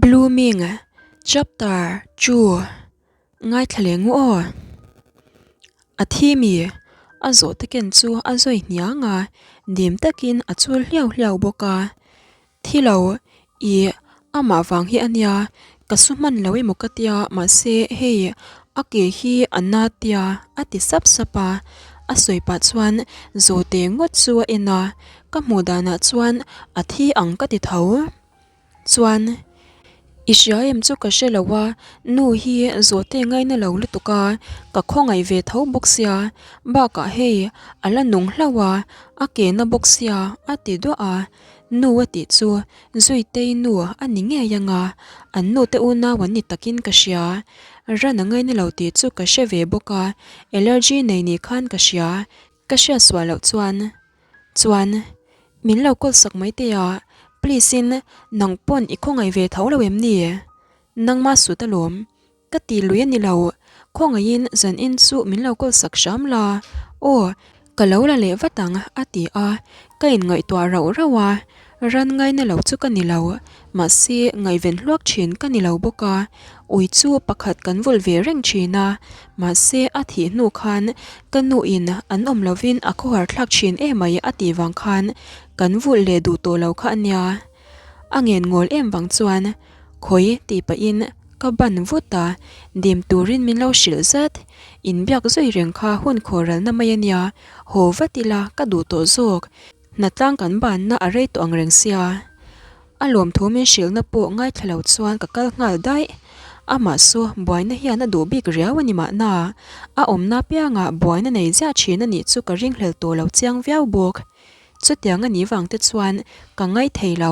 Blooming Chapter Chu Ngaithla leh ngu aw. A thi mi a zawh te ken chu a zawi hniang a, dim takin a chul hliau hliau bawk a. Thi lo, ih amah vang hi a nia, ka su hman lo emaw ka tia mahse hei a ke hi a na tia a ti sap sap a, a sawi pah chuan zawhte ngawt chu a en a, ka hmuh danah chuan a thi ang ka ti tho. Chuan, I hria em chu ka hre lo a, nu hi zawhte ngaina lo lutuk a, ka khawngaih ve tho bawk sia, bakah hei a la nung hlauh a, a ke na bawk sia a ti duah a, nu a tih chu Zuitei nu a ni ngei ang a, an nu te unau an ni takin ka hria, ran a ngaina lo tih chu ka hre ve bawk a, allergy nei ni khan ka hria, Ka hriat suah loh chuan chuan min lo call sak mai teh a, please in nang pawn i khawngaih ve tho lo em ni? Nangma sut alawm, ka ti lui a ni lo, khawngaihin zan in chu min lo call sak hram la, aw ka lo la leh vat ang a ti a, ka in ngaihtuah rauh rauh a, ran ngaina lo chu ka ni lo, mahse ngaihven hluak thin ka ni lo bawk a, ui chu pakhat kan vulh ve reng thin a, Mahse, a thih hnu khan ka nuin an awm lovin a khawhar thlak thin emai a tih vang khan kan vulh leh duh tawh lo kha a nia. A ngen ngawl em vang chuan khawi tih pahin ka ban vut a, dim turin min lo hrilh zat. Inbiak zui reng kha hun khawralna mai a nia, haw vat ila ka duh tawh zawk. Hnatlang kan banna a rei tawh ang reng sia. A lawmthu min hrilhna pawh ngaithla lo chuan ka kal nghal daih. Amah chu buaina hian a duh bik riau a ni mahna, a awmna apiangah buaina nei ziah thin a nih chu ka ringhlel tawh lo chiang viau bawk. Chutiang a nih vang te chuan ka ngaithei lo.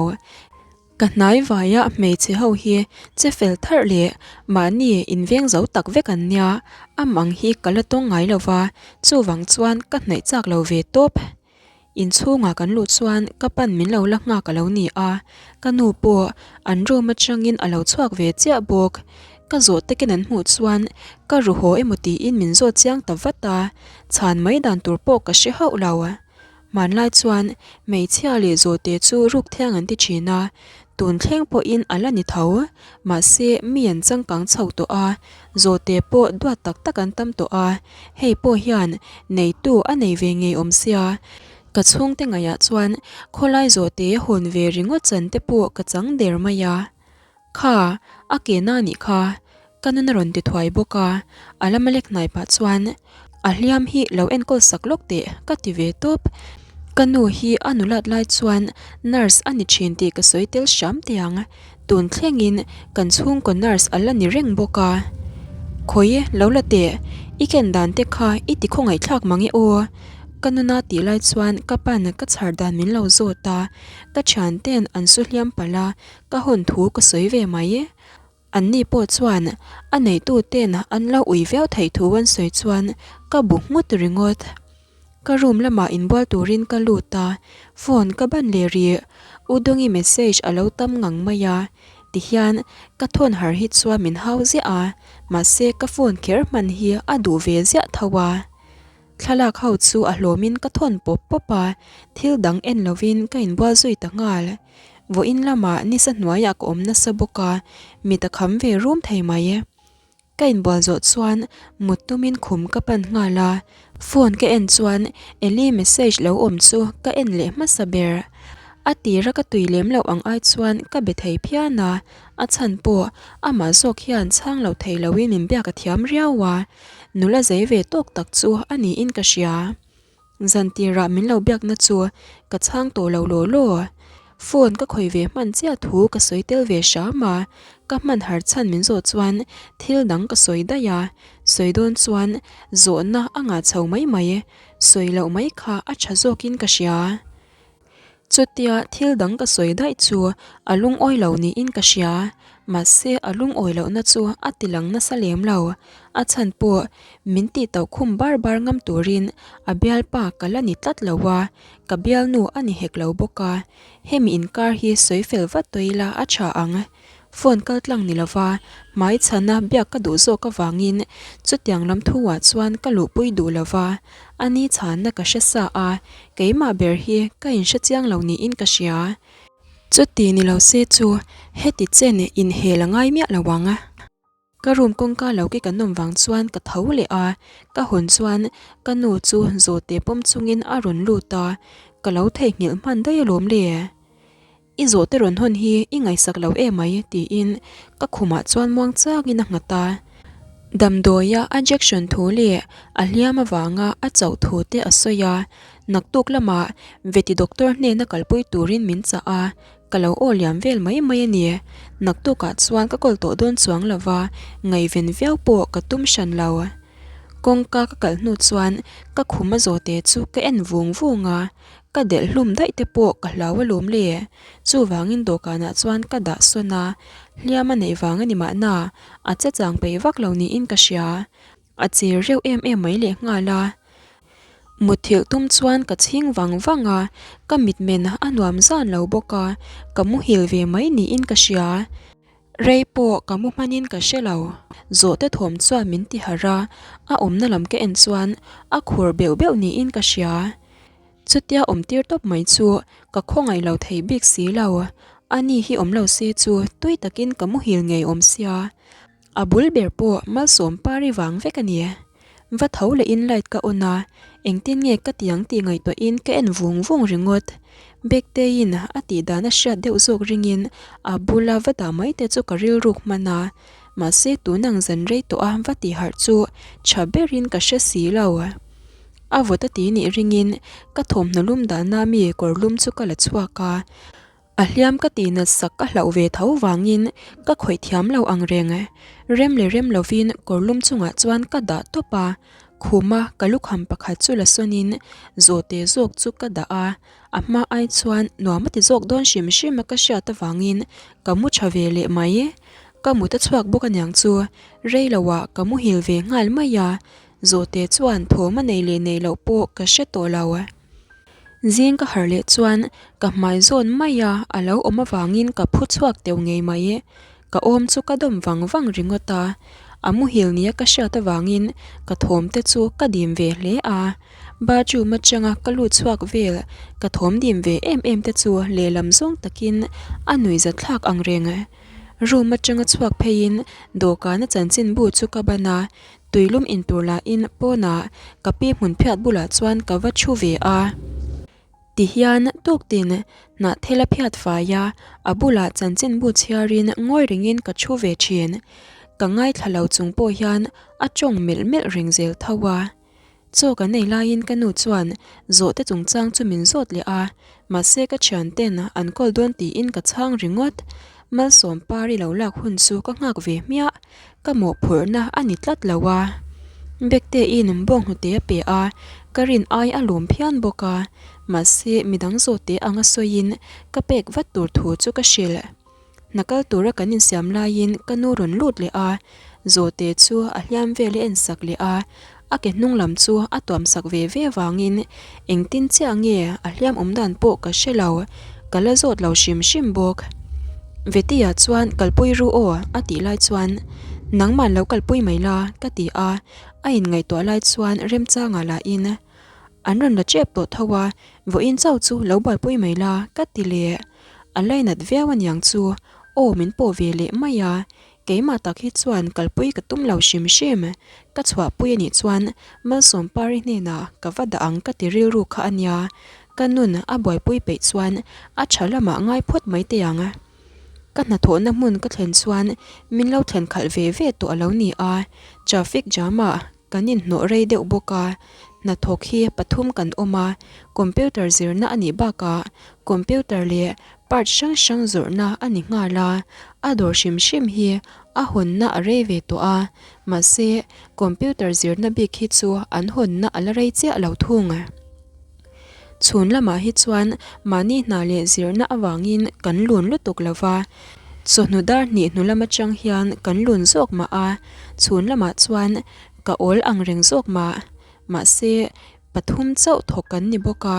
Ka hnai vaia hmeichhe ho hi che fel tharh leh mahni inveng zo tak vek an nia, amang hi ka la tawng ngai lo va, chuvang chuan ka hnaih chak lo ve tawp. Inchhungah kan luh chuan ka pan min lo la nghak a lo ni a, ka nu pawh an room atangin a lo chhuak ve chiah bawk. Ka zawh takin an hmuh chuan ka ru haw emaw tiin min zawt chiang ta vat a, chhan mai dan tur pawh ka hre hauh lo. Hmanlai chuan hmeichhia leh zawhte chu ruk thiang an ti thin a, tun thleng pawhin a la ni tho. Mahse mi an changkang chho tawh a, zawhte pawh duat tak tak an tam tawh a, Hei pawh hian neitu a nei ve ngei awm sia, ka chhungte ngaihah chuan khawlai zawhte hawn ve ringawt chan te pawh ka chang der mai a. Kha, a ke na nih kha, ka nun a rawn ti thuai bawk a, a lama lek hnai pah chuan a hliam hi lo enkawl sak lawk teh ka ti ve tawp. Ka nu hi a nulat lai chuan nurse a ni thin tih ka sawi tel hram teh ang. Tun thlengin kan chhungkaw nurse a la ni reng bawk a. Khawi lo la teh, i ken dan te kha i ti khawngaihthlak mang e aw. Ka nuna tih lai chuan ka pan ka chhar dan min lo zawt a, ka thian ten an su hliam palh a, ka hawn thu ka sawi ve mai. An ni pawh chuan a neitu ten an lo ui viau theih thu an sawi chuan ka bu nghut ringawt. Ka room lamah inbual turin ka lut a, phone ka ban leh rih. U Dawngi message a lo tam ngang mai a, tihian ka thawn har hi chuan min hau ziah a, mahse ka phone kher hman hi a duh ve ziah tho a. Thlalak ho chu a hlawmin ka thawn pawp pawp a, thil dang en lovin ka inbual zui ta nghal. Vawiin lamah nisa hnuaiah ka awm nasa bawk a, mit a kham ve rum thei mai. Ka inbual zawh chuan mut tumin khum ka pan nghal a, phone ka en chuan Ellie message lo awm chu ka en leh hmasa ber. A tira ka tui lem loh ang ai chuan ka be thei phian a, a chhan pawh amah zawk hian chhang lo thei loin min biak a thiam riau a, nula zei ve tawk tak chu a niin ka hria. Zan tirah min lo biakna chu ka chhang tawh lo law law. Phone ka khawih ve hman chiah thu ka sawi tel ve hram a, ka hman har chhan min zawh chuan thil dang ka sawi daih a, sawi dawn chuan zawhna a ngah chho mai mai, sawi loh mai kha a tha zawkin ka hria. Chutia thil dang ka sawi daih chu a lungawi lo niin ka hria, mahse a lungawi lohna chu a ti lang nasa lem lo. A chhan pawh min tih tauh khum bar bar ngam turin a bialpa ka la ni tlat lo a, ka bialnu a ni hek lo bawk a, hemi inkar hi sawi fel vat tawh ila a tha ang. Phone kal tlang ni lova hmai chhana biak ka duh zawk avangin chutiang lam thuah chuan ka luhpui duh lova, a ni chhanna ka hre sa a, keimah ber hi ka inhre chiang lo niin ka hria. Chuti ni lo se chu heti chen inhel a ngai miah lo ang. Ka room kawngka lo ke kan awm vang chuan ka tho leh a, ka hawn chuan ka nu chu zawhte pawm chungin a rawn lut a, ka lo theihnghilh hman daih alawm le. I zawhte rawn hawn hi i ngaihsak lo emai tiin ka khumah chuan muang changin a nghat a. Damdawia a jection thu leh a hliam avanga a chauh thu te a sawi a, naktuk lamah veti doctor hnena kalpui turin min chah a, Ka lo aw liam vel mai mai a ni. Naktukah chuan ka kawl tawh dawn chuang lo va, ngaihven viau pawh ka tum hran lo. Kawngka ka kalh hnu chuan ka khum a zawte chu ka en vung vung a, ka delh hlum daih te pawh ka hlau alawm le. Chuvangin dawhkanah chuan ka dah sawn a, hliam a neih vang a ni mahna, a che chang peih vak lo niin ka hria. A chir reuh em em mai leh nghal a. Mutthilh tum chuan ka chhing vang vang a, ka mitmen a nuam zan lo bawk a, ka muhil ve mai niin ka hria. Rei pawh ka mu hmanin ka hre lo. Zawhte thawm chuan min ti harh a, a awmna lam ka en chuan a khur beuh beuh niin ka hria. Chutia awm tir tawp mai chu ka khawngaih lo thei bik si lo. Ani hi awm lo se chu tui takin ka muhil ngei awm sia. A bul ber pawh malsawm pari vang vek a ni. Va tho lehin light ka on a, engtin nge ka ti ang tih ngaihtuahin ka en vung vung ringawt. Bekteiin a tih dan a hriat deuh zawk ringin a bula va dah mai te chu ka rilruk hman a, mahse tun ang zan rei tawh a va tih harh chu tha berin ka hre si lo. A vawt a ti nih ringin ka thawmhnaw lum dahna mi kawr lum chu ka la chhuak a. A hliam ka tih nat sak ka hlauh ve tho vangin ka khawih thiam lo ang reng. Rem leh rem lovin kawrlum chungah chuan ka dah tawp a, khuma ka lukham pakhat chu la sawnin zawhte zawk chu ka dah a, a hma ai chuan nuam a ti zawk dawn hrim hrim a ka hriat avangin ka mu tha ve leh mai. Ka mut a chhuak bawk aniang chu rei loah ka muhil ve nghal mai a, zawhte chuan thawm a nei leh nei loh pawh ka hre tawh lo. Zing ka harh leh chuan ka hmai zawn mai a, a lo awm avangin ka phu chhuak teuh ngei mai. Ka awm chu ka dawm vang vang ringawt a, a muhil nia ka hriat avangin ka thawm te chu ka dim ve hle a. Bathroom atanga ka lut chhuak vel ka thawm dim ve em em te chu lehlam zawng takin a nuihzat thlak ang reng. Room atanga chhuak pheiin dawhkana chanchinbu chu ka ban a, Tuilum intur lahin pawnah ka pi hmun phiat bulah chuan ka va thu ve a. Tihian tuktin hnahthel a phiat fai a, a bulah chanchinbu chhiarin ngawi rengin ka thu ve thin. Ka ngaithla lo chung pawh hian a tawng melh melh reng zel tho a. Chaw kan ei laiin ka nu chuan zawhte chungchang chu min zawt leh a, mahse ka thianten an call dawn tiin ka chhang ringawt. Malsawm par i lo lak hun chu ka nghak ve hmiah, ka mawhphurhna a ni tlat lo a. Bekteiin bawnghnute a pe a, ka rin ai a lawm phian bawk a, mahse midang zawhte anga sawiin ka pek vat tur thu chu ka hrilh. Hna kal tura kan insiam laiin ka nu rawn lut leh a, Zawhte chu a hliam vel a ensak leh a, a ke hnung lam chu a tuam sak ve ve avangin engtin chiah nge a hliam awm dan pawh ka hre lo, ka la zawt lo hrim hrim bawk. Vetia chuan kalpui ru aw a tih lai chuan nangmah lo kalpui mai la ka ti a, a inngaihtuah lai chuan remchangah lahin an rawn la tep tawh tho a, vawiin chauh chu lo buaipui mai la ka ti leh. A lainat viau aniang chu aw min pawh ve leh mai a, keimah tak hi chuan kalpui ka tum lo hrim hrim. Ka chhuahpui anih chuan Malsawmpari hnenah ka va dah ang ka ti rilru kha ania, ka nun a buaipui peih chuan a tha lamah ngai phawt mai teh ang. Ka hnathawhna hmun ka thlen chuan min lo thlen khalh ve ve tawh a lo ni a, traffic jam ah Kan inhnawh rei deuh bawk a, hnathawk hi pathum kan awm a, computer zirna a nih bakah computer leh part hrang hrang zawrhna a ni nghal a, a dawr hrim hrim hi a hawnna a rei ve tawh a, mahse computer zirna bik hi chu an hawnna a la rei chiah lo thung. Chhun lamah hi chuan mahni hna leh zirna avangin kan lun lutuk lo va, chawhnu dar hnih hnu lam atang hian kan lun zawk mah a, chhun lamah chuan ka awl ang reng zawk mah. Mahse, pathum chauh thawk kan ni bawk a,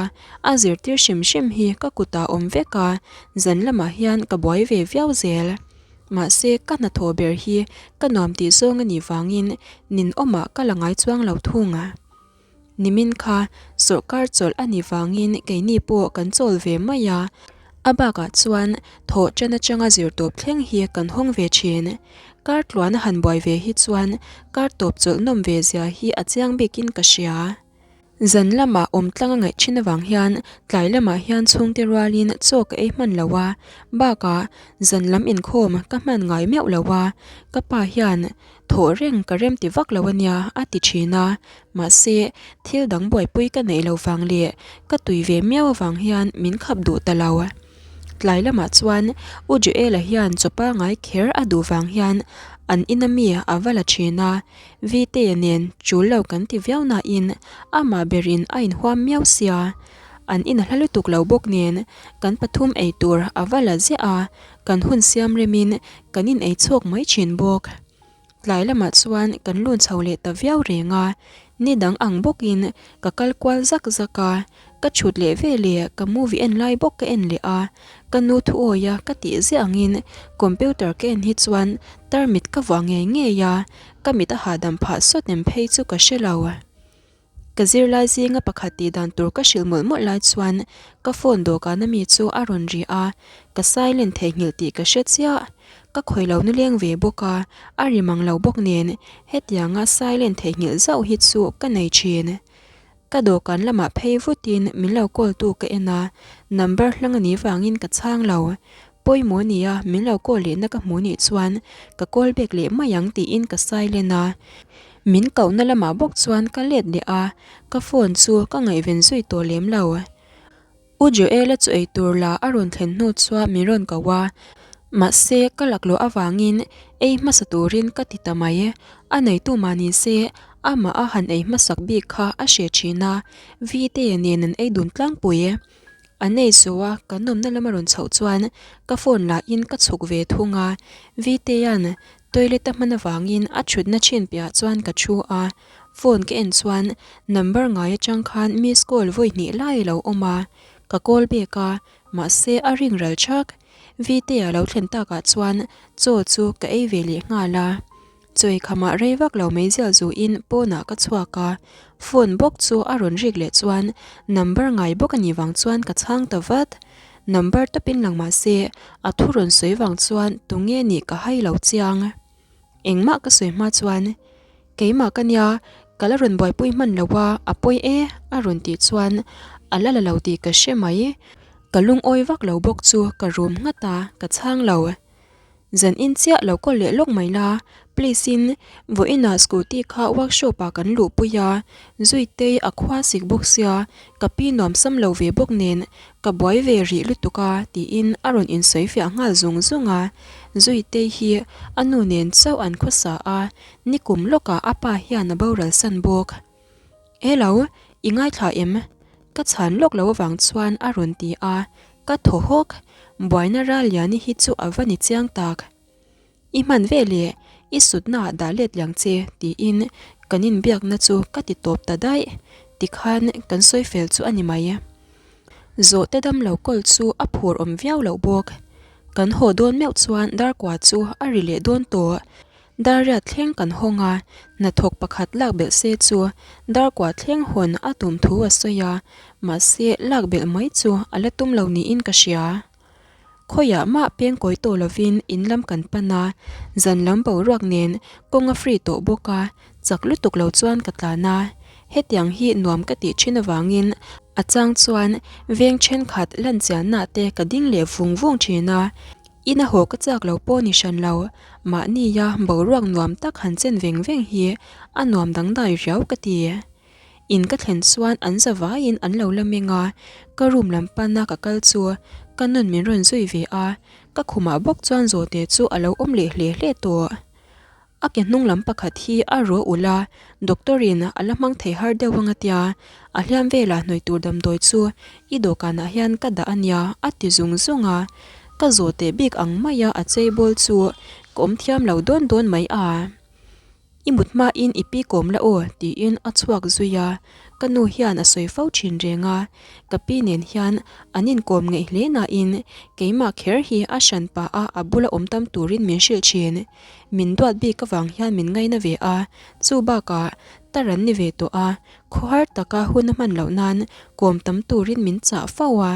a zirtir hrim hrim hi ka kutah awm vek a, zan lamah hian ka buai ve viau zel. Mahse, ka hnathawh ber hi ka nuam tih zawng a nih vangin ninawmah ka la ngai chuang lo thung. Nimin kha sawrkar chawlh a nih vangin keini pawh kan chawl ve mai a. A bakah chuan thawh ṭan aṭanga zir tawp thleng hi kan hawng ve ṭhin. Kar tluan a han buai ve hi chuan kar tawp chawlh nawm ve zia hi a chiang bikin ka hria. Zan lamah awm tlang a ngaih ṭhin avang hian tlai lamah hian chhungte rualin chaw ka ei hman lo a, bakah zan lam inkhawm ka hman ngai meuh lo a, ka pa hian thawh reng ka rem ti vak lo a nia a ti ṭhin a, mahse thil dang buaipui ka neih lo vang leh ka tui ve miau avang hian min khap duh ta lo. Tlai lamah chuan U Joel-a hian chaw pangai kher a duh vang hian an ina mi a va la ṭhin a, Viteia nen ṭul lo kan ti viau nain amah berin a inhuam miau sia. An in a hla lutuk lo bawk nen kan pathum ei tur a va la ziah a, kan hun siam remin kan in ei chhuak mai ṭhin bawk. Tlai lamah chuan kan lun chho leh ta viau reng a, ni dang ang bawkin ka kal kual zak zak a, ka chhut leh ve leh ka movie en lai bawk ka en leh a, ka nu thuawia ka tih ziah angin computer ka en hi chuan tarmit ka vuah ngei ngei a, ka mit a hahdam phah sawt em phei chu ka hre lo. Ka zirlai zinga pakhat tih dan tur ka hrilh mawlh mawlh lai chuan ka phone dawhkan ami chu a rawn ri a, ka silent theihnghilh tih ka hre chiah. Ka khawi lo nileng ve bawk a, a ri mang lo bawk nen hetianga silent theihnghilh zauh hi chu ka nei thin. Ka dawhkan lamah phei vutin min lo call tu ka en a, number hlang a nih vangin ka chhang lo. Pawimawh nia min lo call lehna ka hmuh nih chuan ka call back leh mai ang tiin ka silent a. Min kohna lamah bawk chuan ka let leh a, ka phone chu ka ngaihven zui tawh lem lo. U Joel-a chu ei tur la a rawn thlen hnu chuan min rawn ko a, mahse ka laklawh avangin ei hmasa turin ka ti ta mai. A neitu mah ni se amah a han ei hmasak bik kha a hre thin a, Viteia nen an ei dun tlangpui. An ei zo a, kan awmna lama rawn chhoh chuan ka phone lahin ka chhuk ve thung a, Vitea'n toilet a hman avangin a thutna thin piahah chuan ka thu a, phone ka en chuan number ngai atang khan miss call vawi hnih lai a lo awm a, ka call bek a, mahse a ring ral thak. Vite'a lo thlen takah chuan chaw chu ka ei ve leh nghal a. Chawi khamah rei vak lo mai zial zuin pawnah ka chhuak a, phone bawk chu a rawn rik leh chuan number ngai bawk a nih vang chuan ka chhang ta vat. Number tawpin lang mah se a thu rawn sawi vang chuan tunge nih ka hai lo chiang. Engmah ka sawi hma chuan keimah ka nia ka la rawn buaipui hman lo a, a pawi e a rawn tih chuan a la la lo tih ka hre mai. Ka lungawi vak lo bawk chu ka rum nghat a, ka chhang lo. Zan in chiah lo kawl leh lawk mai la, please in vawiinah scooty kha workshop ah kan luhpui a, Zuitei a khua sik bawk sia, ka pi nuam sam lo ve bawk nen ka buai ve rih lutuk a tiin a rawn insawi fiah nghal zung zung a, Zuitei hi a nu nen chauh an khawsa a, nikum lawkah a pa hian a boral san bawk. Hello, i ngaithla em? Ka chhan lawk lo avang chuan a rawn ti a, ka thaw hawk. Buaina Raliani hi chu a va ni chiang tak. I hman ve le, i sutnaah dah let liang che tiin kan inbiakna chu ka ti tawp ta daih. Tikhan kan sawi fel chu a ni mai. Zawhte damlo kawl chu a phur awm viau loh bawk. Kan haw dawn meuh chuan darkua chu a ri leh dawn tawh. Darriat thleng kan hawng a, hnathawk pakhat lak belh se chu darkua thleng hawn a tum thu a sawi a, mahse lak belh mai chu a la tum lo niin ka hria. Khawiah mah peng kawi tawh lovin in lam kan pan a, zan lam boruak nen kawng a free tawh bawk a, chak lutuk lo chuan ka tlan a. Hetiang hi nuam ka tih thin avangin a chang chuan veng thenkhat lan chianna te ka ding leh vung vung thin a, Ina haw ka chak lo pawh ni hran lo, mahnia boruak nuam tak han chen veng veng hi a nuam dangdai riau ka ti. In ka thlen chuan an za vaiin an lo la meng a, ka room lam pana ka kal chu ka nun min rawn zui ve a, ka khumah bawk chuan zawhte chu a lo awm leh hle hle tawh. A ke hnung lam pakhat hi a ruah ulh a, doctor in a la hmang thei har deuh ang a tia, a hliam velah hnawih tur damdawi chu i dawhkanah hian ka dah a nia a ti zung zung a, ka zawh teh bik ang maia a chei bawl chu ka awm thiam lo dawn dawn mai a. I mut hmain i pi kawm la aw tiin a chhuak zui a, ka nu hian a sawi fo thin reng a, ka pi nen hian an inkawm ngeih hle nain keimah kher hi a hran pah a a bula awm tam turin min hrilh thin. Min duat bik avang hian min ngaina ve a, chu bakah tar an ni ve tawh a, khawhar taka hun a hman loh nan kawm tam turin min chah fo a.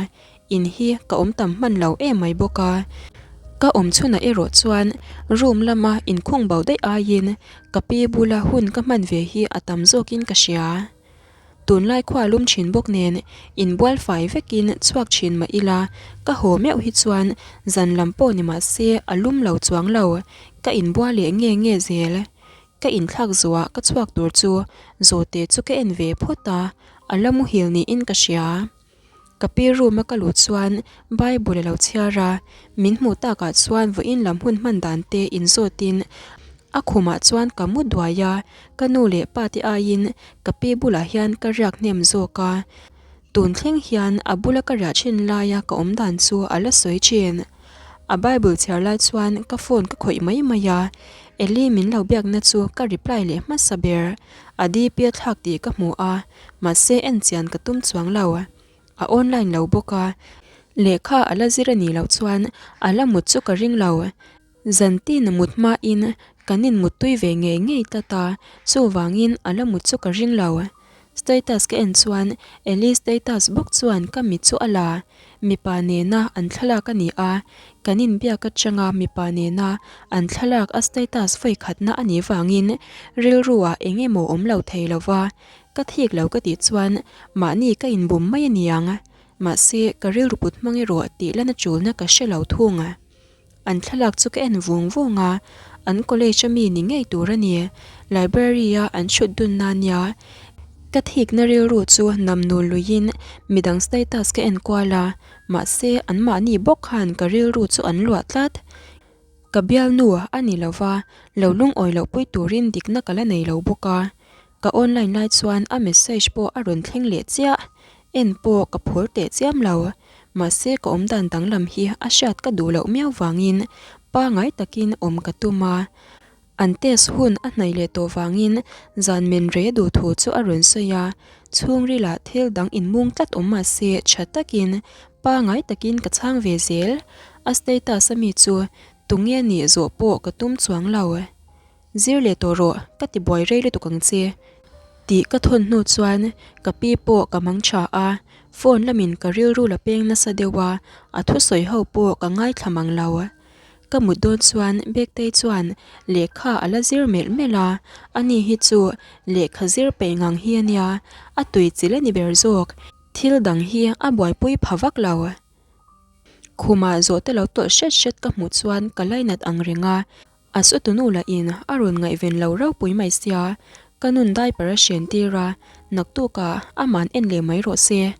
In hi ka awm tam hman lo em mai bawk a. Ka awm chhunah erawh chuan room lama inkhung bo daih aiin ka pi bula hun ka hman ve hi a tam zawkin ka hria. Tunlai khua lum thin bawk nen inbual fai vekin chhuak thin mah ila ka haw meuh hi chuan zan lam pawh ni mah se a lum lo chuang lo, ka inbual leh nge nge zel. Ka inthlak zuah ka chhuak tur chu zawhte chu ka en ve phawt a, a la muhil niin ka hria. Ka pi room a ka luh chuan Bible a lo chhiar a, min hmuh takah chuan vawiin lam hun hman dan te inzawtin a khumah chuan ka mu duai a, ka nu leh pa te aiin ka pi bulah hian ka riak hnem zawk a, tun thleng hian a bula ka riah thin laia ka awm dan chu a la sawi thin. A Bible chhiar lai chuan ka phone ka khawih mai mai a, Eli min lo biakna chu ka reply leh hmasa ber, a DP a thlak tih ka hmu a, Mahse en chian ka tum chuang lo. A online lo bawk a, lehkha a la zir a nih loh chuan a la mut chu ka ring lo. Zantin mut hmain kan inmut tui ve ngei ngei tlat a, chuvangin a la mut chu ka ring lo. Status ka en chuan Ellie status bawk chuan ka mit chu a la. Mipa nena an thlalak a ni a, kan inbiak atanga mipa nena an thlalak a status vawi khatna a nih vangin rilruah eng emaw awm lo thei lo va, Ka thik lo ka tih chuan mahni ka inbum mai a niang. Mahse, ka rilru put hmang erawh tih lana chulna ka hre lo thung. An thlalak chu ka en vung vung a, an college a mi ni ngei tur a ni. Library a an chhut dunna a nia. Ka thikna rilru chu nam nul luiin midang status ka en kual a, mahse anmahni bawk khan ka rilru chu an luah tlat. Ka bialnu a ni lova, lo lungawi loh pui turin dikna ka la nei lo bawk a. Ka online lai chuan a message pawh a rawn thleng leh chiah, en pawh ka phur teh chiam lo. Mahse ka awmdan danglam hi a hriat ka duh loh miau vangin pangai takin awm ka tum a. An test hun a hnaih leh tawh vangin zan men rei a duh thu chu a rawn sawi a, chhungrilah thil dang inmung tlat awm mahse tha takin pangai takin ka chhang ve zel. A status a mi chu tunge nih zawh pawh ka tum chuang lo. Zir leh tawh rawh, ka ti buai rei lutuk ang che. Tih ka thawn hnu chuan ka pi pawh ka mang tha a, phone lamin ka rilru la peng nasa deuh a, a thusawi ho pawh ka ngaithla mang lo. Ka mut dawn chuan Bektei chuan lehkha a la zir melh melh a, ani hi chu lehkha zir peih ngang hi a nia, a tui chilh a ni ber zawk, thil dang hi a buaipui pha vak lo. Khumah zawhte lo tawlh hret hret ka hmuh chuan ka lainat ang reng a, A sutunu lahin a rawn ngaihven lo ropui mai sia, ka nun diaper a hren tir a, naktukah aman en leh mai rawh se.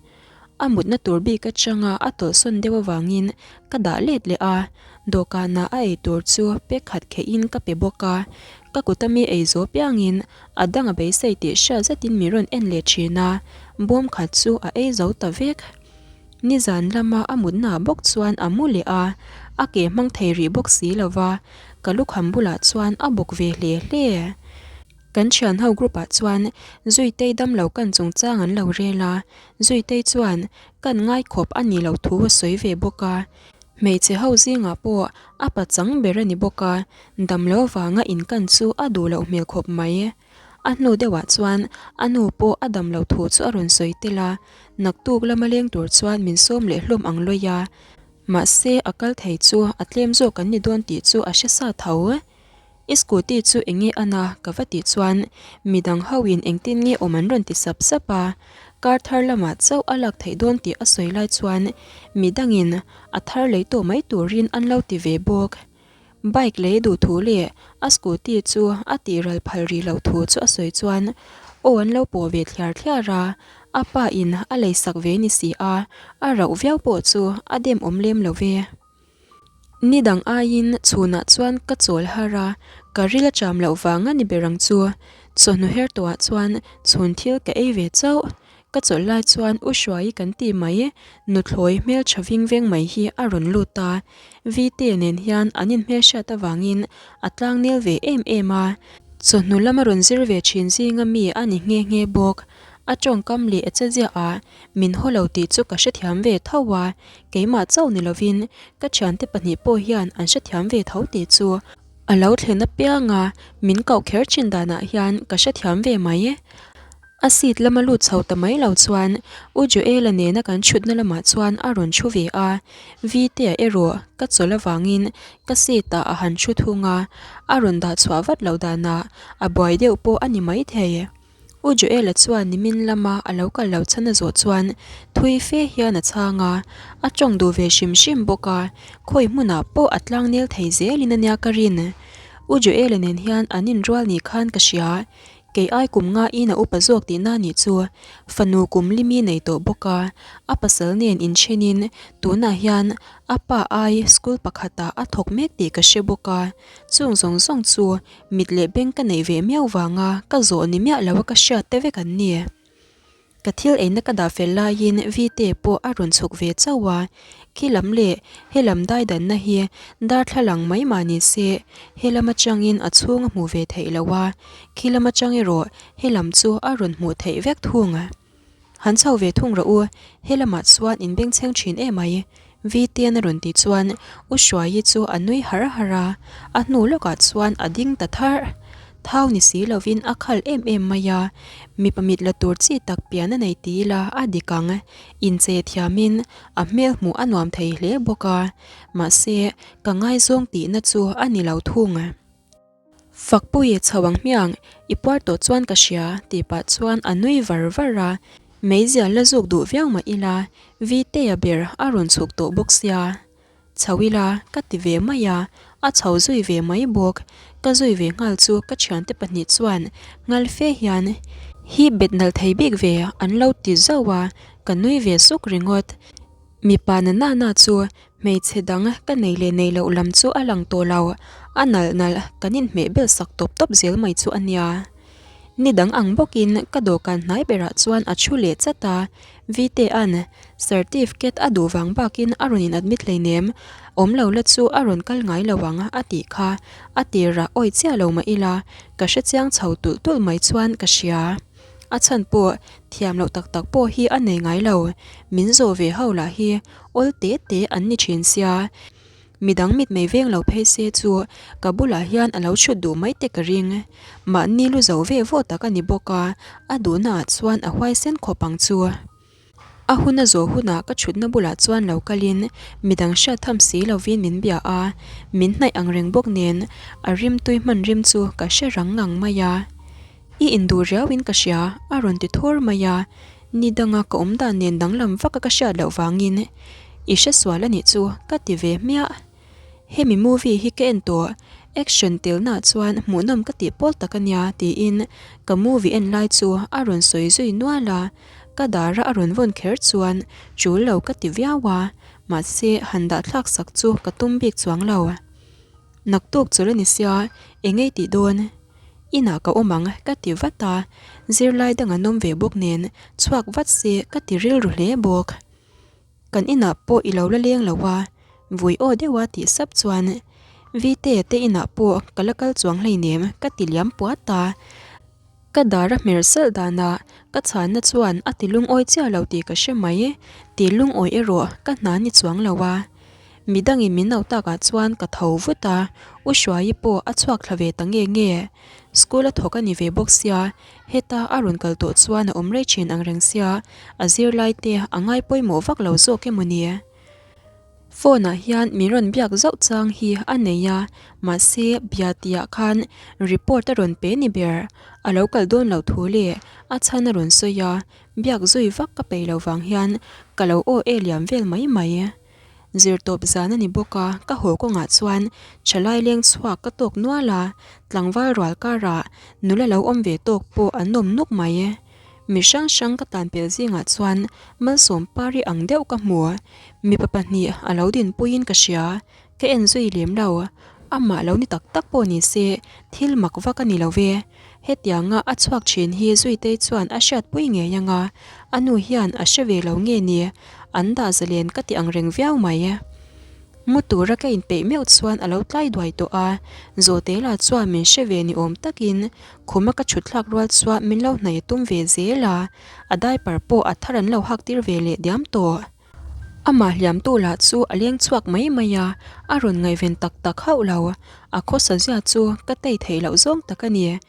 A mutna tur bik atanga a tawlhsawn deuh avangin ka dah let leh a, dawhkanah a ei tur chu pe khat khehin ka pe bawk a, ka kut ami ei zawh piangin a dang a beisei tih hriat zetin min rawn en leh thin a, bawm khat chu a ei zo ta vek. Nizan lama a mutna bawk chuan a mu leh a, a ke hmang thei rih bawk si lo va, ka lukham bulah chuan a bawk ve hle hle. Kan thian ho group ah chuan Zuitei damlo kan chungchang an lo rel a, Zuitei chuan kan ngai khawp a nih loh thu a sawi ve bawk a. Hmeichhe ho zingah pawh a pachang ber a ni bawk a, damlo vanga inkan chu a duh loh hmel khawp mai. A hnu deuhah chuan a nu pawh a dam lo thu chu a rawn sawi tel a, naktuk lama leng tur chuan min sawm leh hlawm ang lawih a. Mahse a kal thei chu a tlem zawk an ni dawn tih chu a hre sa tho. I scooty chu eng nge a na? ka va tih chuan midang ho in engtin nge awm an rawn ti sap sap a. Kar thar lamah chauh a lak theih dawn tih a sawi lai chuan midangin a thar lei tawh mai turin an lo ti ve bawk. Bike lei duh thu leh a scooty chu a tih ral phal rih loh thu chu a sawi chuan aw an lo pawh ve thliar thliar a, a pa in a lei sak ve ni si a, a rauh viau pawh chu a dem awm lem lo ve. Ni dang aiin chhunah chuan ka chawl har a, ka ril a cham loh vang a ni ber ang chu. Chawhnu her tawhah chuan chhun thil ka ei ve chauh. Ka chawlh lai chuan U Hruai kan ti mai, nuthlawi hmeltha ving veng mai hi a rawn lut a. Vite nen hian an inhmelhriat avangin a tlangnel ve em em a. Chawhnu lama rawn zir ve thin zinga mi a ni nghe nghe bawk. A tawngkam leh a cheziah ah min haw lo tih chu ka hrethiam ve tho a, keimah chauh ni lovin ka thiante pahnih pawh hian an hrethiam ve tho tih chu a lo thlen apianga min koh kher thin danah hian ka hrethiam ve mai. A seat lama lut chho ta mai lo chuan U Joel-a nena kan thutna lamah chuan a rawn thu ve a, Vite-a erawh ka chawlh avangin ka seat-ah a han thu thung a, a rawn dah chhuah vat loh danah a buai deuh pawh a ni maithei. U Joel-a chuan nimin lama a lo kal loh chhan a zawh chuan thui fe hian a chhang a, a tawng duh ve hrim hrim bawk a, khawi hmunah pawh a tlang nel thei zelin a nia ka rin. U Joel-a nen hian an inrual ni khan ka hria, Kei ai kum ngaiin a upa zawk tihna nih chu fanu kum limi nei tawh bawk a, a pasal nen inthenin tunah hian a pa ai school pakhatah a thawk mek tih ka hre bawk a, chung zawng zawng chu mit leh beng ka neih ve miau vanga ka zawh ni miah lo a ka hriat te vek an ni. Ka thil eina ka dah fel laiin Vite pawh a rawn chhuk ve chauh a, khi lam leh he lam daidanna hi darthlalang mai mah ni se he lam atangin a chhung a hmuh ve theih loh a, khi lam atang erawh he lam chu a rawn hmuh theih vek thung. Han chho ve thung rawh u, he lamah chuan in bengchheng thin emai. Vite'n a rawn tih chuan U Hruaii chu a nui har har a, a hnu lawkah chuan a ding ta tharh. Thau ni si lovin a khal em em mai a, mipa mit la tur chi tak pian a nei ti ila a dik ang. Inchei thiamin a hmel hmuh a nuam thei hle bawk a, mahse ka ngaizawng tihna chu a ni lo thung. Fakpui chho ang hmiang, i puar tawh chuan ka hria, tih pah chuan a nui var var a. Meizial la zuk duh viau mah ila, Viteia ber a rawn chhuk tawh bawk sia. Chho ila, ka ti ve mai a, a chho zui ve mai bawk. Ka zui ve nghal chu ka thiante pahnih chuan ngal fe hian, Hi bet nalh thei bik ve, an lo ti zauh a, ka nui ve suk ringawt. Mipa na na na chu Hmeichhe dang ka nei leh nei loh lam chu a lang tawh lo, a nalh nalh kan inhmeh bel sak tawp tawp zel mai chu a nia. Ni dang ang bawkin ka dawhkan hnai berah chuan a thu leh chat a, Vitea'n certificate a duh vang bakin a rawn in admit hleinem, awm lo la chu a rawn kal ngai lo ang a tih kha a tirah awi chiah lo mah ila ka hrechiang chho tulh tulh mai chuan ka hria. A chhan pawh thiam loh tak tak pawh hi a nei ngai lo, min zawh ve ho lah hi Awl te te an ni thin sia, midang mitmei veng lo phei se chu ka bulah hian a lo chhut duh mai te ka ring. Mahni lu zo ve vawh tak a ni bawk a, a duhnaah chuan a huaisen khawp ang chu. A hun a zawh hunah ka chhutna bulah chuan lo kalin midang hriat tham si lovin min bia a, min hnaih ang reng bawk nen a rimtui hman rim chu ka hre rang ngang mai a. I induh riauin ka hria, a rawn ti thur mai a. Ni danga ka awm dan nen danglam vaka ka hriat loh vangin i hre sual a nih chu ka ti ve hmiah. Hemi movie hi ka en tawh, action telnaah chuan hmuhnawm ka tih pawl tak a nia tiin ka movie en lai chu a rawn sawi zui nual a, ka dara a rawn vawn kher chuan tul lo ka ti viau a, mahse han dah thlak sak chu ka tum bik chuang lo. Naktuk chawlh a ni sia, eng ei tih dawn? Inah ka awm ang ka ti vat a, zirlai dang an awm ve bawk nen chhuak vat se ka ti rilru hle bawk. Kan inah pawh i lo la leng lo a, vui aw deuha tih sap chuan Vite te inah pawh ka la kal chuang hleinem ka ti liam puat a. Ka dar a hmer salh danah ka chhanna chuan a ti lungawi chiah lo tih ka hre mai, ti lungawi erawh ka hna ni chuang lo a. Midangin min no takah chuan ka tho vut a, U Hruaii pawh a chhuak thla ve ta nge nge. School a thawk a ni ve bawk sia, heta a rawn kal tawh chuan a awm rei thin ang reng sia, a zirlai te a ngai pawimawh vak lo zawk emaw ni? Phone ah hian min rawn biak zauh chang hi a nei a, mahse bia tihah khan report a rawn pe ni ber. A lo kal dawn loh thu leh a chhan a rawn sawi a, biak zui vak ka peih loh vang hian ka lo aw e liam vel mai mai. Zirtawp zan a ni bawk a, ka haw kawngah chuan thalai leng chhuak ka tawk nual a, tlangval rual karah nula lo awm ve tawk pawh an awm nuk mai. Mi hrang hrang ka tan pel zingah chuan malsawm pari ang deuh ka hmu. Mipa pahnih a lo dinpuiin ka hria, ka en zui lem lo. Amah lo ni tak tak pawh ni se, thil mak vak a ni lo ve. Hetianga a chhuak thin hi Zuitei chuan a hriatpui ngei ang a, a nu hian a hre ve lo nge ni, an dah zalen ka ti ang reng viau mai. Mu tura ka inpeih meuh chuan a lo tlai duai tawh a, Zawhtela chuan min hre ve ni awm takin khuma ka chhut thlak rual chuan min lo hnaih a tum ve zel a, a diaper pawh a thar an lo hak tir ve leh diam tawh. Amah hliamtu lah chu a leng chhuak mai mai a, a rawn ngaihven tak tak hauh lo, a khawsa zia chu ka tei theih loh zawng tak a ni.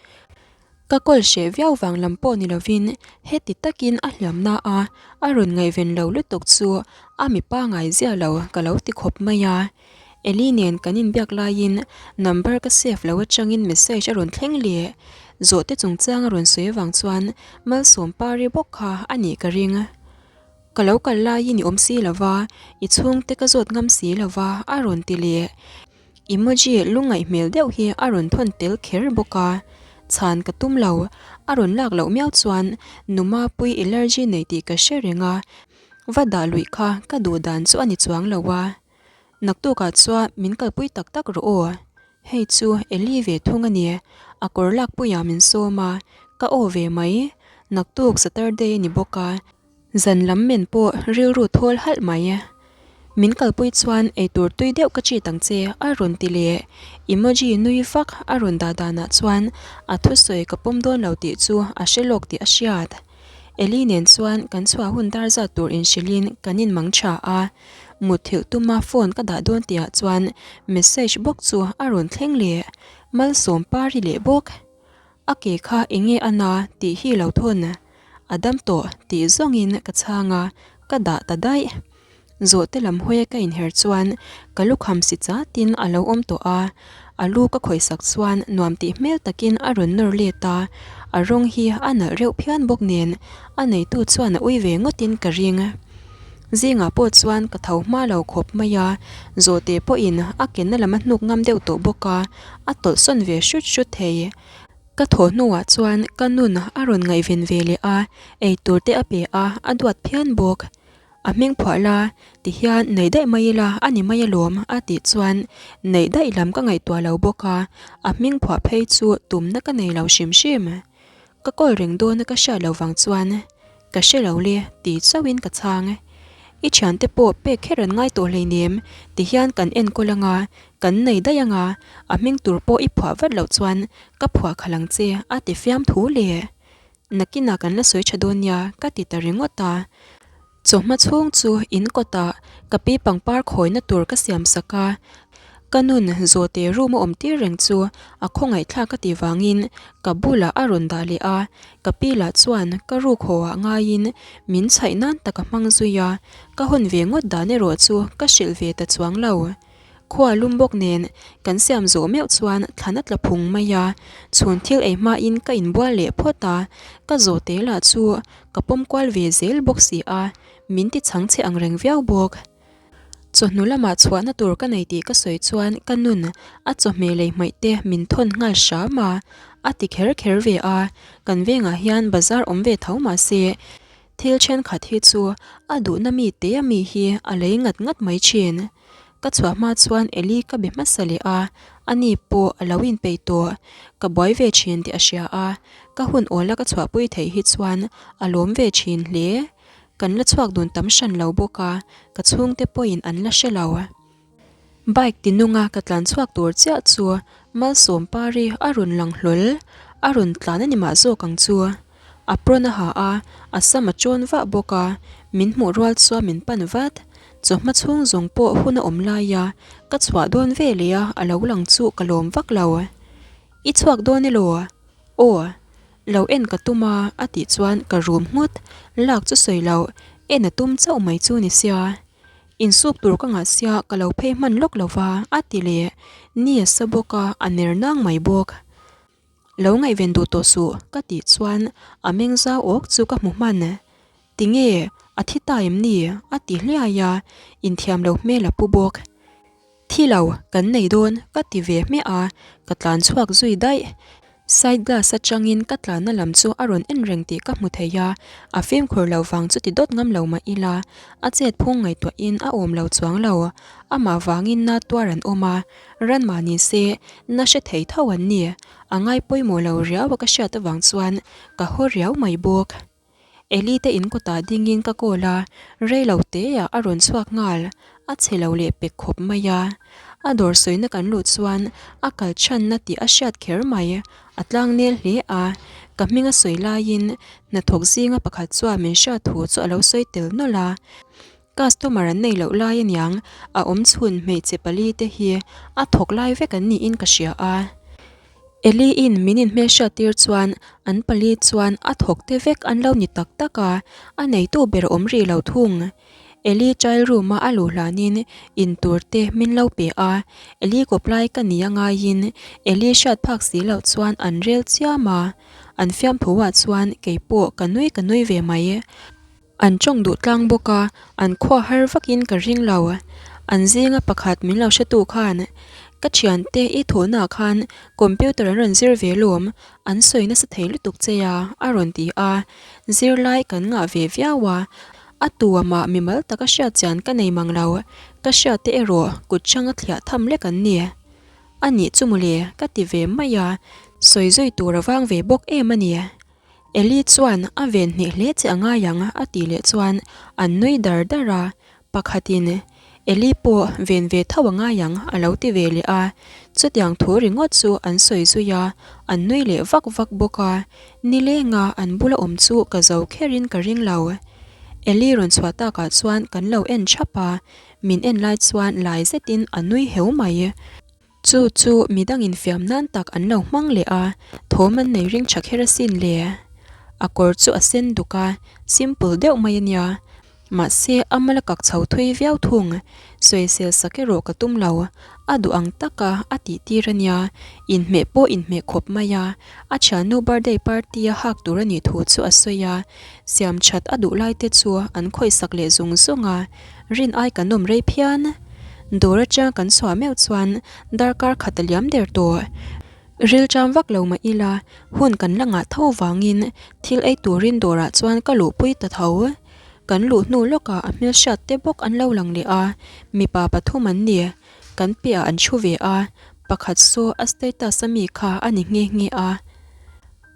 Ka call hreh viau vang lam pawh ni lovin heti takin a hliamna a a rawn ngaihven lo lutuk chu a mi pangai zia lo ka lo ti khawp mai a. Eli nen kan inbiak laiin number ka save lo atangin message a rawn thleng leh. Zawhte chungchang a rawn sawi avang chuan Malsawm Pari bawk kha a nih ka ring. Ka lo kal laiin i awm si lo va, i chhungte ka zawt ngam si lo va a rawn ti leh. Emoji lungngaih hmel deuh hi a rawn thawn tel kher bawk a. Chhan ka tum lo, a rawn lak loh miau chuan Numapui allergy nei tih ka hre reng a, va dah luih kha ka duh dan chu a ni chuang lo a. Naktukah chuan min kalpui tak tak rawh aw. Hei chu Eli ve thung a ni. A kawr lakpuiah min sawm a, ka aw ve mai. Naktuk Saturday a ni bawk a, zan lam men pawh rilru thawl halh mai. Min kalpui chuan eitur tui deuh ka chit ang che a rawn ti leh. Emoji nui vak a rawn dah danah chuan a thusawi ka pawm dawn lo tih chu a hre lawk tih a hriat. Eli nen chuan kan chhuah hun dar zat tur inhrilhin kan inmang tha a. Mutthilh tuma phone ka dah dawn tihah chuan message bawk chu a rawn thleng leh. Malsawm pari leh bawk. A ke kha enge a na tih hi lo thawn. A dam tawh tih zawngin ka chhang a, ka dah ta daih. Zawhte lam hawia ka inher chuan ka lukham si chatin a lo awm tawh a, a lu ka khawihsak chuan nuam tih hmel takin a rawn nawr let a, a rawng hi a nalh reuh phian bawk nen a neitu chuan a ui ve ngawtin ka ring. Zingah pawh chuan ka tho hma lo khawp mai a, zawhte pawhin a kenna lam a hnuk ngam deuh tawh bawk a, a tawlh sawn ve hrut hrut thei. Ka thawh hnuah chuan ka nun a rawn ngaihven ve leh a, eitur te a pe a, a duat phian bawk. A hming phuah la, ti hian neih daih mai ila a ni mai alawm a tih chuan neih daih lam ka ngaihtuah lo bawk a, a hming phuah phei chu tumna ka nei lo hrim hrim. Ka call reng dawna ka hriat loh vang chuan ka hre lo le ti chauhin ka chhang. I thiante pawh pek kher an ngai tawh hleinem ti hian kan enkawl anga, kan nei daih anga, a hming tur pawh i phuah vat loh chuan ka phuah khalh ang che a ti fiam thu le. Nakinah kan la sawi tha dawn nia ka ti ta ringawt a. Chawhma chhung chu in kawtah ka pi pangpar khawina tur ka siam sak a, ka nun zawhte room a awm tir reng chu a khawngaihthlak ka tih vangin ka bulah a rawn dah leh a, ka pi lah chuan ka ruk haw ah ngaiin min chhaih nan tak a hmang zui a, ka hawn ve ngawt dan erawh chu ka hrilh ve ta chuang lo. Khua lum bawk nen kan siam zawh meuh chuan thlan a tla phung mai a, chhun thil ei hmain ka inbual leh phawt a, ka zawhte lah chu ka pawm kual ve zel bawk si a, min ti chhang che ang reng viau bawk. Chawhnu lamah chhuahna tur ka nei tih ka sawi chuan ka nun a chawhmeh lei hmaih te min thawn nghal hram a, a ti kher kher ve a, kan vengah hian bazar awm ve tho mah se thil thenkhat hi chu a duhna mi te a mi hi a lei ngat ngat mai thin. Ka chhuah hma chuan Eli ka be hmasa leh a, ani pawh a lo inpeih tawh. Ka buai ve thin tih a hria a, ka hun awla ka chhuahpui theih hi chuan a lawm ve thin hle. Kan la chhuak dun tam hran lo bawk a, ka chhungte pawhin an la hre lo. Bike ti nunga ka tlan chhuak tur chiah chu Malsawm Pari a rawn lang hlawl, a rawn tlan a ni mah zawk ang chu. A prawn a ha a, a sam a chawn vah bawk a, min hmuh rual chuan min pan vat. Chawhma chhung zawng pawh hun a awm lai a, ka chhuah dawn ve leh a, a lo lang chu ka lawm vak lo. I chhuak dawn elaw? Aw. Lo en ka tum a, a tih chuan ka rum nghut. Lak chu sawi loh, en a tum chauh mai chu ni sia. Insuk tur ka ngah sia ka lo phei hman lawk lo va, a ti leh. Ni a sa bawk a, a ner nang mai bawk. Lo ngaihven duh tawh suh ka tih chuan a meng zau awk chu ka hmu hman. Tinge a thi ta em ni? a ti hliai a, inthiam lo hmel a pu bawk. Thi lo, kan nei dawn ka ti ve hmiah a, ka tlan chhuak zui daih. Side glass atangin ka tlanna lam chu a rawn en reng tih ka hmu thei a, a fimkhur lo vang chu ti dawt ngam lo mah ila, a chet phung ngaihtuahin a awm lo chuang lo. Amah vangin na tuar an awm a, Ranmah ni se, na hre thei tho an ni. A ngai pawimawh lo riau a ka hriat avang chuan ka haw riau mai bawk. Eli te in kawtah dingin ka call a, rei lo teah a rawn chhuak nghal, a chhe lo leh pek khawp mai a. A dawr sawina kan luh chuan a kal chhanna tih a hriat kher mai, a tlang nel hle a. Ka hming a sawi laiin hnathawk zinga pakhat chuan min hriat thu chu a lo sawi tel nawlh a. Customer an nei loh lai aniang, a awm chhun hmeichhe pali te hi a thawk lai vek an niin ka hria a. Eli-in min inhmelhriat tir chuan an pali chuan a thawk te vek an lo ni tak tak a, a neitu ber awm rih lo thung. Eli child room a a luh hlanin in tur te min lo pe a, Eli kawplai ka nia ngaiin Eli hriat phak si loh chuan an rel chiam a, an fiamthu ah chuan keipawh ka nui ka nui ve mai. An tawng duh tlang bawk a, an khua har vakin ka ring lo. An zinga pakhat min lo hretu khan, Ka thiante i thawhnaah khan computer an rawn zir ve lawm, an sawi nasa thei lutuk che a, a rawn ti a. Zirlai kan ngah ve viau a, a tuamah mimal taka hriat chian ka nei mang lo, ka hriatte erawh kut changa thliah tham lek an ni. A nih chu mawle, ka ti ve mai a, sawi zui tur a vang ve bawk em a ni. Eli chuan a ven hneh hle che a ngai ang a tih leh chuan an nui dar dar a, pakhatin Eli pawh ven ve tho a ngai ang a lo ti ve leh a, chutiang thu ringawt chu an sawi zui a, an nui leh vak vak bawk a, nilenga an bula awm chu ka zo kherin ka ring lo. Eli rawn chhuah takah chuan kan lo en thap a, min en lai chuan lai zetin a nui heu mai. Chu chu midang infiam nan tak an lo hmang leh a, thawm an nei ring tha kher asin le. A kawr chu a sen duk a, simple deuh mai a nia. Mahse a mal a kak chho thui viau thung. Sawisel sak erawh ka tum lo. A duh ang taka a tih tir a nia. Inhmeh pawh inhmeh khawp mai a. A thiannu birthday party a hak tur a nih thu chu a sawi a. Siam that a duh lai te chu an khawihsak leh zung zung a. Rin ai kan awm rei phian. Dawr atang kan chhuah meuh chuan darkar khat a liam der tawh. Rilṭam vak lo mah ila hun kan la ngah tho vangin thil ei turin dawrah chuan ka luhpui ta tho. Kan luh hnu lawkah a hmelhriat te bawk an lo lang leh a, mipa pathum an ni. Kan piahah an thu ve a, pakhat saw a status a mi kha a ni nghe nghe a.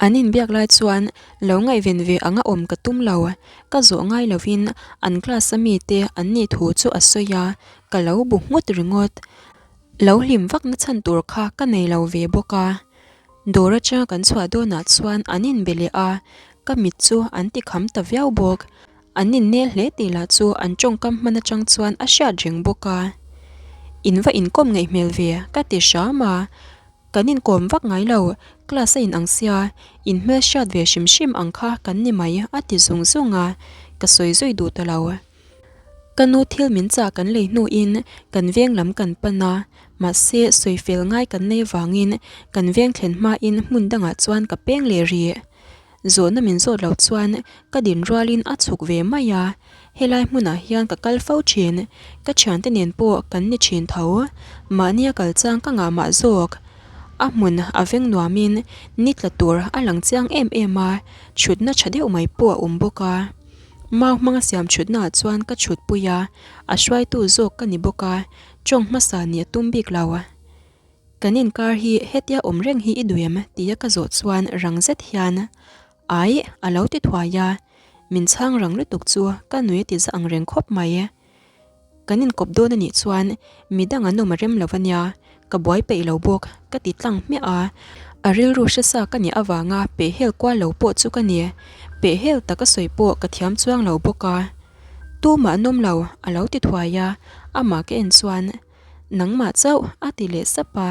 An inbiak lai chuan lo ngaihven ve anga awm ka tum lo, ka zawh ngai lovin an class a mite an nih thu chu a sawi a, ka lo bu nghut ringawt. Lo hlim vak na chhan tur kha ka nei lo ve bawk a. Dawr atanga kan chhuah dawnah chuan an inbe leh a, ka mit chu an ti kham ta viau bawk. An innel hle tih lah chu an tawngkam hman atang chuan a hriat reng bawk a. In va inkawm ngaih hmel ve ka ti hram a. Kan inkawm vak ngai lo, class a inang sia, in hmelhriat ve hrim hrim ang kha kan ni mai a ti zung zung a, ka sawi zui duh ta lo. Ka nu thil min chah kan lei hnuin kan veng lam kan pan a, mahse sawi fel ngai kan nei vangin kan veng thlen hmain hmun dangah chuan ka peng leh rih. Zawhna min zawt lo chuan ka din rualin a chhuk ve mai a, helai hmunah hian ka kal fo thin, ka thiante nen pawh kan ni thin tho, mahnia kal chang ka ngah mah zawk. A hmun a veng nuamin ni tla tur a lang chiang em em a, thutna tha deuh mai pawh a awm bawk a. Mau hmanga siam thutnaah chuan ka thutpui a, a hruaitu zawk ka ni bawk a, tawng hmasa nih a tum bik lo. Kan inkar hi hetia awm reng hi i duh em? tia ka zawh chuan rang zet hian Aih a lo ti thuai a, min chhang rang lutuk chu ka nui a ti za ang reng khawp mai. Kan inkawp dawn a nih chuan midang an awm a rem lo a nia, ka buai peih lo bawk ka ti tlang hmiah a, a rilru hre sa ka nih avanga pehhel kual lo pawh chu ka ni, pehhel taka sawi pawh ka thiam chuang lo bawk a. Tumah an awm lo a lo ti thuai a, amah ka en chuan Nangmah chauh a ti leh sap a,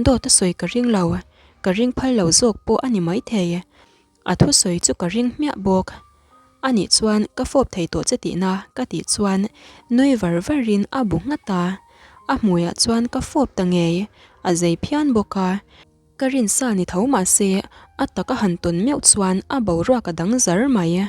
dawt a sawi ka ring lo, ka ring phal lo zawk pawh a ni maithei. A thusawi chu ka ring hmiah bawk. A nih chuan ka fawp thei tawh che tihna ka tih chuan nui var varin a bu nghat a, a hmuiah chuan ka fawp ta ngei, a zei phian bawk a. Ka rinsa ni tho mahse a taka han tawn meuh chuan a boruak a dang zar mai.